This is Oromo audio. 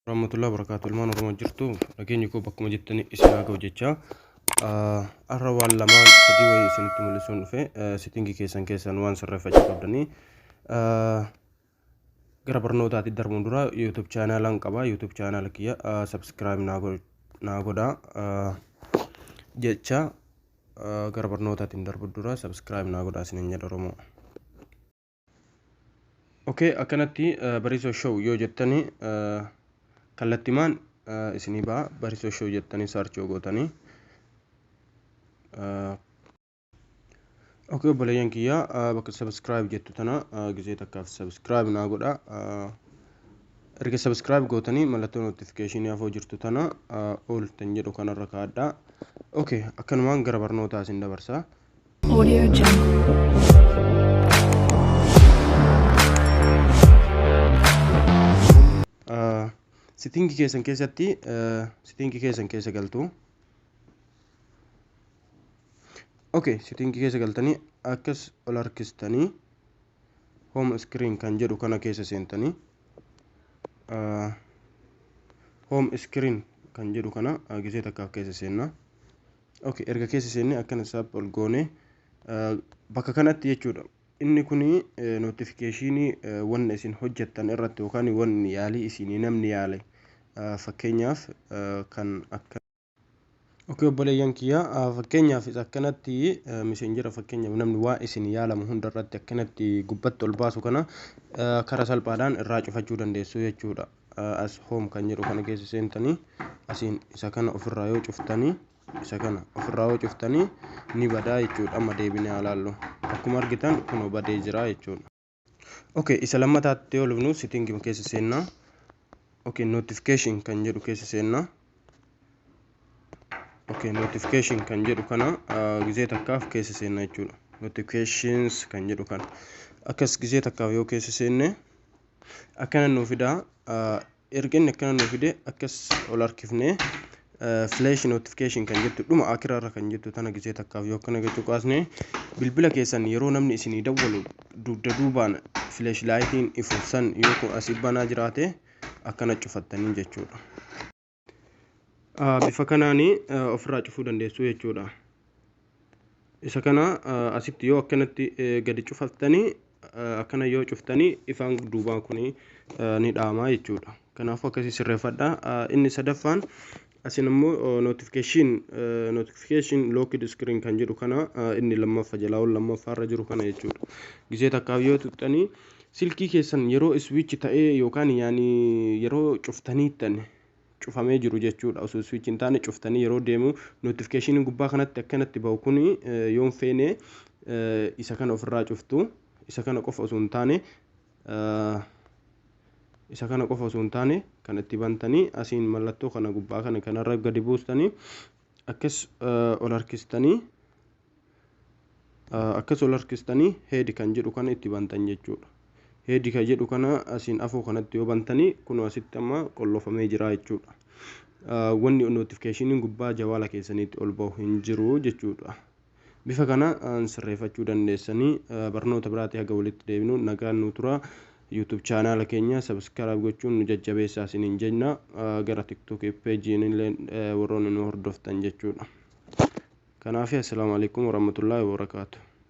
Warahmatullahi wabarakatuh. Ilmaan Oromoo jirtu, nageenyi koo bakkuma jettanii isin haa ga'u jecha, har'a waan lamaan sadii wayii isinitti mul'isuun dhufe. Setting keessan keessan waan sirreeffachuu qabdanii. Gara barnootaatti darbuun dura YouTube channel qaba. YouTube channel kiyya subscribe naa godhaa jecha. Gara barnootaatiin darbu dura subscribe naa godhaa isiniin jedha, Oromoo. Okay, akkanatti Bariisoo Show yoo jettanii kallattimaan isinii ba'a. Bariisoo Show jettanii search yoo gootanii. Okay, obboleeyyan kiyya, bakka subscribe jettu tana gizee takkaaf subscribe naa godha. Erga subscribe gootanii mallattoo notification afoo jirtu tana all tan jedhu kanarra kaa'adha. Okay, akkanumaan gara barnootaa isin dabarsa. Audio Jungle. Setting keessan keessatti, setting keessan keessa galtu. Okay, setting keessa galtanii akkas ol harkistanii home screen kan jedhu kana keessa seentanii, home screen kan jedhu kana gisee takkaaf keessa seenna. Okay, erga keessa seenne akkana saap ol goone bakka kanatti jechuudha. Inni kuni notification wanna isin hojjettan irratti yookaan wanni yaalii isinii namni yaale, fakkeenyaaf kan akka. Okay, obboleeyyan kiyya, fakkeenyaaf akkanatti Messenger, fakkeenyaaf namni waa isin yaalamu hunda irratti akkanatti gubbatti ol baasu kana karaa salphaadhaan irraa cufachuu dandeessu jechuudha. As home kan jedhu kana keessa seentanii asiin isa kana ofirraa yoo cuftanii, isa kana ofirraa yoo cuftanii ni badaa jechuudha. Amma deebinee haa laallu. Akkuma argitan kunoo badee jira jechuudha. Okay, isa lammataatti yoo lufnu setting keessa seennaa. Okay, notification kan jedhu keessa seennaa. Okay, notification kan jedhu kana gizee takkaaf keessa seenna jechuudha. Notifications kan jedhu kana akkas gizee takkaaf yoo keessa seenne akkana nuu fidaa. Erga inni akkana nuu fide akkas ol harkifnee flash notification kan jettu dhuma akiraarra kan jettu tana gizee takkaaf yoo akkana gachuu kaasne, bilbila keessan yeroo namni isinii dawwalu dugda duubaan flash lightiin ifu san yoo kun asii banaa jiraate akkana cufattanii jechuudha. Bifa kanaani ofirraa cufuu dandeessu jechuudha. Isa kana asitti yoo akkanatti gadi cufattanii, akkana yoo cuftanii, ifaan duubaa kun ni dhaama jechuudha. Kanaafuu akkasii sirreeffadha. Inni sadaffaan asin immoo notification locked screen kan jedhu kana, inni lammaffa jalaa ol lammaffaarra jiru kana jechuudha. Gizee takkaaf yoo tuqxanii silkii keessan yeroo switch ta'ee yookaan yaani yeroo cuftaniittan cufamee jiru jechuudha. Osoo switch hin taane cuftanii yeroo deemu notification gubbaa kanatti akkanatti bahu kuni yoon feene isa kana ofirraa cuftu. Isa kana qofa osoo hin taane, isa kana qofa osoo hin taane, kan itti bantanii asiin mallattoo kana gubbaa kana kanarra gadi buustanii akkas ol harkistanii hide kan jedhu kana itti bantan jechuudha. Hide kan jedhu kana asiin afoo kanatti yoo bantanii kun asitti amma qollofamee jira jechuudha. Wanni notificationiin gubbaa jawaala keessaniitti ol bahu hin jiru jechuudha. Bifa kana sirreeffachuu dandeessanii. Barnoota biraatii haga walitti deebinu nagaan nu tura. YouTube channel keenya subscribe gochuun nu jajjabeessaa isiniin jenna. Gara TikTok pageiin illee warroonni nu hordoftan jechuudha. Kanaaf assalaamu alaikum warahmatullaahi wabarakaatu.